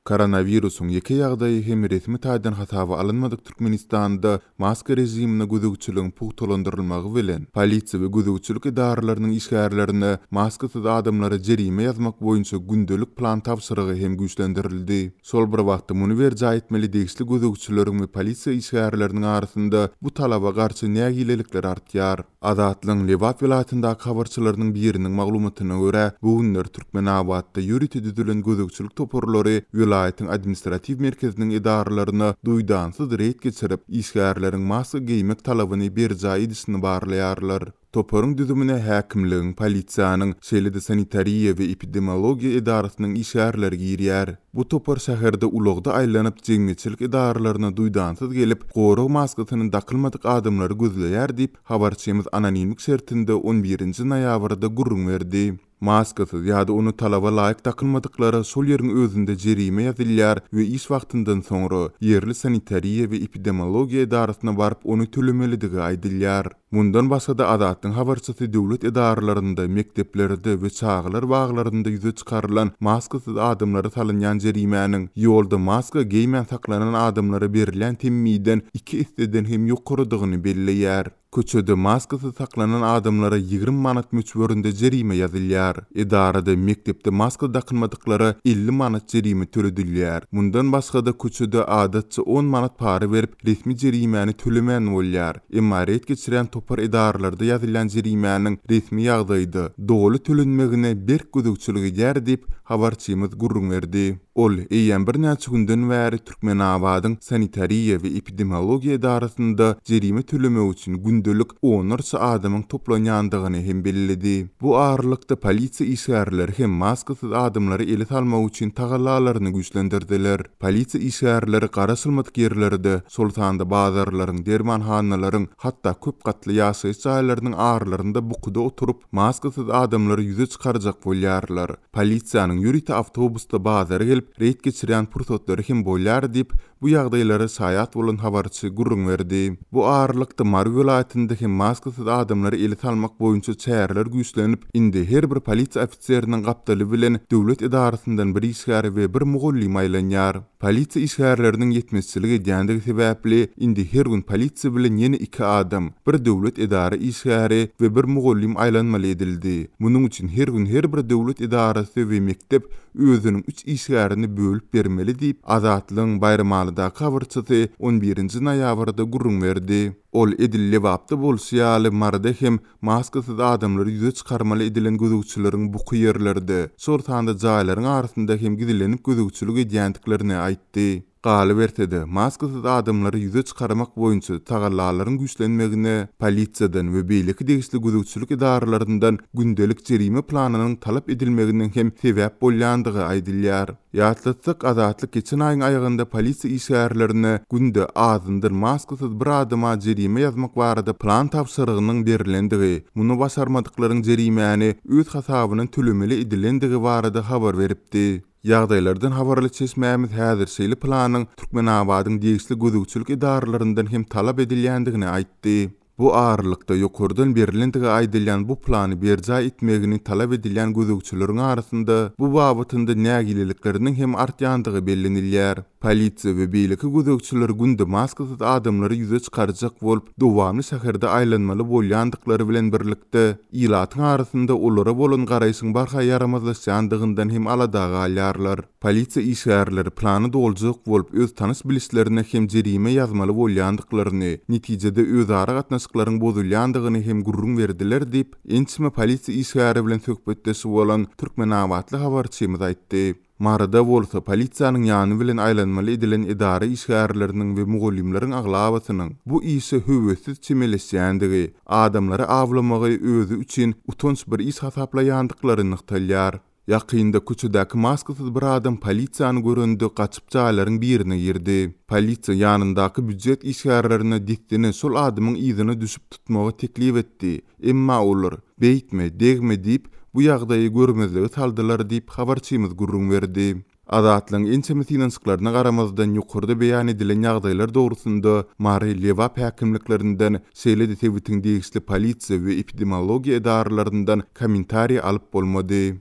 Koronawirusyň ýeke ýagdaýy hem resmi taýdan hasaba alynmadyk Türkmenistanda maska režimine gözegçiligiň pugtalandyrylmagy bilen, polisiýa we gözegçilik edaralarynyň işgärlerine maskasyz adamlara jerime ýazmak boýunça gündelik plan tabşyrygy hem güýçlendirildi. Şol bir wagtda muny berjaý etmeli degişli gözegçileriň we polisiýa işgärleriniň arasynda bu talaba garşy nägilelikler artýar. Azatlygyň Lebap welaýatyndaky habarçylarynyň biriniň maglumatyna görä, bu günler Türkmenabatda ýörite düzülen gözegçilik toparlary welaýatyň administratiw merkeziniň edaralaryna duýdansyz reýd geçirip, işgärleriň maska geýmek talabyny berjaý edişini barlaýarlar. Toparyň düzümine häkimligiň, polisiýanyň, şeýle-de sanitariýa we epidemiologiýa edarasynyň işgärleri girýär. Bu topar şäherde ulagda aýlanyp, jemgyýetçilik edaralaryna duýdansyz gelip, gorag maskasyny dakylmadyk adamlary gözleýär diýip, habarçymyz anonimlik şertinde on birinji noýabrda gürrüň berdi. Maskasyz ýa-da ony talaba laýyk dakylmadyklara şol ýeriň özünde jerime ýazylýar we iş wagtyndan soňra, ýerli sanitariýa we epidemiologiýa edarasyna baryp ony tölemelidigi aýdylýar. Mundan başga-da Azatlygyň habarçysy döwlet edaralarynda, mekdeplerde we çagalar baglarynda ýüze çykarylan maskasyz adamlara salynýan jerimäniň, ýolda maska geýmän saklanan adamlara berilýän temmiden iki esseden hem ýokarydygyny belleýär. Köçede maskasyz saklanan adamlara 20 manat möçberinde jerime ýazylýar. Edarada, mekdepde maska dakynmadyklara 50 manat jerime töledilýär. Mundan başga-da köçede adatça on manat para berip, resmi jerimäni tölemän bolýar. Emma reýd geçirýän topar edaralarda ýazylýan jerimäniň resmi ýagdaýda doly tölenmegine berk gözegçilik edýär diýip, habarçymyz gürrüň berdi. Ol eýýäm birnäçe günden bäri Türkmenabadyň Sanitariýa we epidemiologiýa edarasynda jerime tölemek üçin gündelik onlarça adamyň toplanýandygyny hem belledi. Bu aralykda, polisiýa işgärleri hem maskasyz adamlary ele salmak üçin tagallalaryny güýçlendirdiler. Polisiýa işgärleri garaşylmadyk ýerlerde, şol sanda bazarlaryň, dermanhanalaryň, hatda köp gatly ýaşaýyş jaýlarynyň aralarynda bukuda oturyp, maskasyz adamlary ýüze çykarjak bolýarlar. Polisiýanyň ýörite awtobusda bazara gelip, reýd geçirýän pursatlary hem bolýar diýip, bu ýagdaýlara şaýat bolan habarçy gürrüň berdi. Bu aralykda, Mary welaýatynda hem maskasyz adamlary ele salmak boýunça çäreler güýçlenip, indi her bir polisiýa ofiseriniň gapdaly bilen döwlet edarasyndan bir işgär we bir mugallym aýlanýar. Polisiýa işgärleriniň ýetmezçilik edýändigi sebäpli, indi her gün polisiýa bilen ýene iki adam, bir döwlet edara işgäri we bir mugallym aýlanmaly edildi. Munuň üçin her gün her bir döwlet edarasy we mekdep özüniň üç işgärini bölüp bermeli diýip, Azatlygyň Baýramalydaky habarçysy on birinji noýabrda gürrüň berdi. Ol edil Lebapda bolşy ýaly, Maryda hem maskasyz adamlary ýüze çykarmaly edilen gözegçileriň buky ýerlerde, şol sanda jaýlaryň arasynda hem gizlenip gözegçilik edýändiklerini aýtdy. Galyberse-de, maskasyz adamlary ýüze çykarmak boýunça tagallalaryň güýçlenmegine polisiýadan we beýleki degişli gözegçilik edaralaryndan gündelik jerime planynyň talap edilmeginiň hem sebäp bolýandygy aýdylýar. Ýatlatsak, Azatlyk geçen aýyň aýagynda polisiýa işgärlerine günde azyndan maskasyz bir adama jerime ýazmak barada plan tabşyrygynyň berlendigi, muny başarmadyklaryň jerimäni öz hasabyndan tölemeli edilendigi barada habar beripdi. Ýagdaýlardan habarly çeşmämiz häzir şeýle planyň Türkmenabadyň degişli gözegçilik edaralaryndan hem talap edilýändigini aýtdy. Bu aralykda, ýokardan berlendigi aýdylýan bu plany berjaý etmegini talap edilýän gözegçileriň arasynda bu babatynda nägilelikleriniň hem artýandygy bellenilýär. Polisiýa we beýleki gözegçiler günde maskasyz adamlary ýüze çykarjak bolup, dowamly şäherde aýlanmaly bolýandyklary bilen birlikde, ilatyň arasynda olara bolan garaýşyň barha ýaramazlaşýandygyndan hem alada galýarlar. Polisiýa işgärleri plany doljak bolup, öz tanyş-bilişlerine hem jerime ýazmaly bolýandyklaryny, netijede özara gatnaşyklaryň bozulýandygyny hem gürrüň berdiler diýip, ençeme polisiýa işgäri bilen söhbetdeş bolan türkmenabatly habarçymyz aýtdy. Maryda bolsa, polisiýanyň ýany bilen aýlanmaly edilen edara işgärleriniň we mugallymlaryň aglabasynyň bu işe höwessiz çemeleşýändigi, adamlary awlamagy özi üçin utanç bir iş hasaplaýandyklary nygtalýar. Ýakynda köçedäki maskasyz bir adam polisiýany görende gaçyp jaýlaryň birine girdi. Polisiýa ýanyndaky býujet işgärlerine dessine şol adamyň yzyna düşüp tutmagy teklip etdi. Emma olar, Beýtme, degme diýip, bu ýagdaýy görmezlige saldylar diýip, habarçymyz gürrüň berdi. Azatlygyň ençeme synanyşyklaryna garamazdan, ýokarda beýan edilen ýagdaýlar dogrusynda Mary, Lebap häkimliklerinden, şeýle-de sebitiň degişli polisiýa we epidemiologiýa edaralaryndan kommentariý alyp bolmady.